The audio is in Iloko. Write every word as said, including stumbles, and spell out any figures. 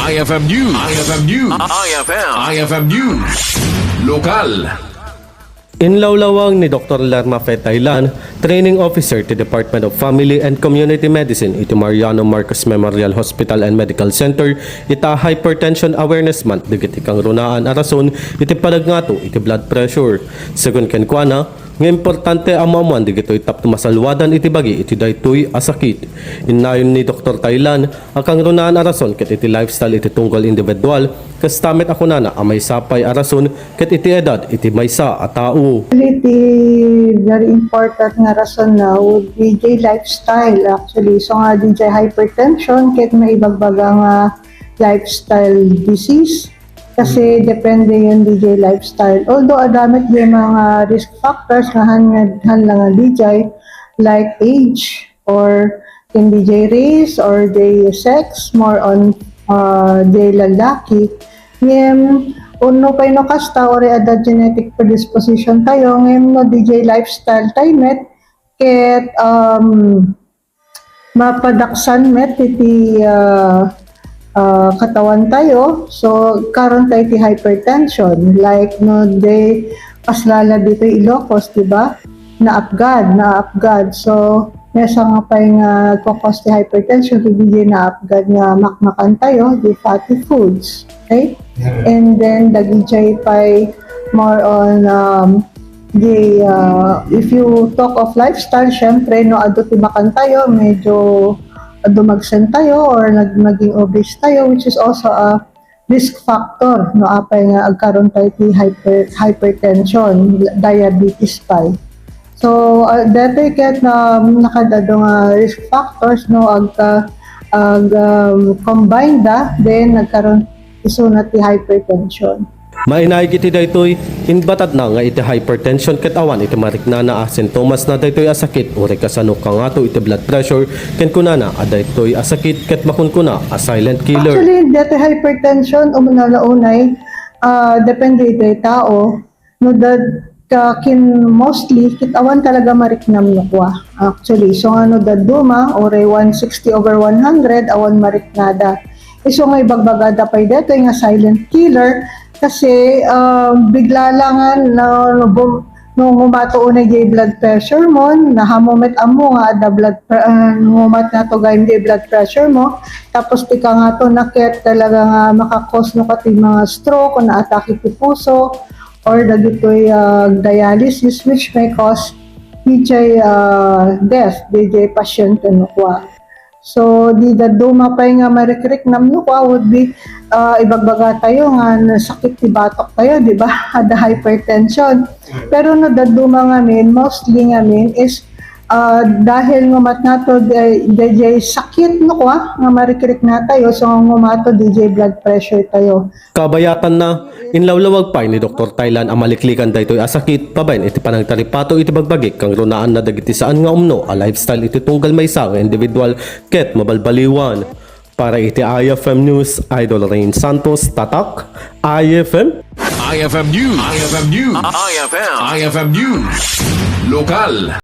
I F M News. I F M News. I F M. I F M News. Lokal. Inlawlawag ni Doktor Lerma Fe Taylan, Training Officer ti Department of Family and Community Medicine iti Mariano Marcos Memorial Hospital and Medical Center, ita Hypertension Awareness Month dagiti kangrunaan a rason iti panagngato iti blood pressure. Segun kenkuana, nga importante a maammoan dagitoy tapno masalwadan iti bagi iti daytoy a sakit. Innayon ni Doktor Taylan a kangrunaan a rason ket iti lifestyle iti tunggal individual, kasta met a kunana a maysa pay a rason ket iti edad iti maysa a tao. Iti very important nga rason na would be jay lifestyle, actually. So nga, di jay hypertension ket maibagbaga nga lifestyle disease. Kasi depende yun, di jay lifestyle. Although, adda met jay mga risk factors nga han, han lang nga di jay, like age, or ken di jay race, or jay sex, more on, uh, jay lalaki. Ngem, no pay no kasta, uray adda genetic predisposition tayo, ngem no di jay lifestyle tayo met, ket, um, mapadaksan met iti, ah, ah, katawan tayo. So, karon tayo iti hypertension. Like, no, di paslala ditoy Ilocos, di ba? Naapgad, naapgad. So, maysa nga pay nga agkakos ti hypertension, iti di naapgad nga makmakan tayo, di fatty foods. Okay? And then, dagiti pay more on, um, di, uh, if you talk of lifestyle, syempre, no, adu ti makan tayo, medyo adu magsen tayo or nag-, naging obese tayo, which is also a risk factor, no, apay nga agkaroon tayo ti hyper-, hypertension, diabetes pay. So, uh, dati ket, um, nakadado nga risk factors, no, ag-, ag-, um, combine da, then nagkaroon isuna ti hypertension. Mainaig iti daytoy, inbatadna nga iti hypertension ket awan iti mariknana a sintomasna daytoy a sakit, uray kasano kangato iti blood pressure, ken kunana a daytoy a sakit ket makunkuna a silent killer. Actually, dati hypertension, umuna la unay, ah, depende iti tao. No, dad-, ka-, kin-, mostly, ket awan talaga mariknam no kua. Actually, so nga no dadduma, uray one sixty over one hundred, awan mariknada. Isu nga ibagbagada pay detoy nga silent killer, kasi, ah, bigla lang nga no, no, bum-, no ngumato unay jay blood pressure mo, nahammo met ammo nga adda blood pre-, ah, ngumat nga to gayam jay blood pressure mo, tapos ti kangato na ket talaga nga makakos no kati mga stroke, o naatake ti puso, or dagitoy, ah, dialysis, which may cause D J, ah, death, D J patient no kua. So, di dadduma pay nga marikriknam no kua would be, ah, ibagbaga tayo nga nasakit ti batok tayo, di ba? Ada hypertension. Pero no dadduma ngamin, mostly ngamin is, ah, dahil ngumat nga to, di, di, di sakit no kua, nga marikrikna tayo, so ngumat to, D J blood pressure tayo. Kabayatanna, inlawlawag pay ni Doktor Thailand a maliklikan daytoy a sakit babaen iti panangtaripato iti bagbagi, kangrunaanna dagiti saan nga umno a lifestyle iti tunggal maysa nga individual ket mabalbaliwan. Para iti I F M News, Idol Rain Santos, Tatak, I F M. I F M News. I F M News. I F M. I F M News. Lokal.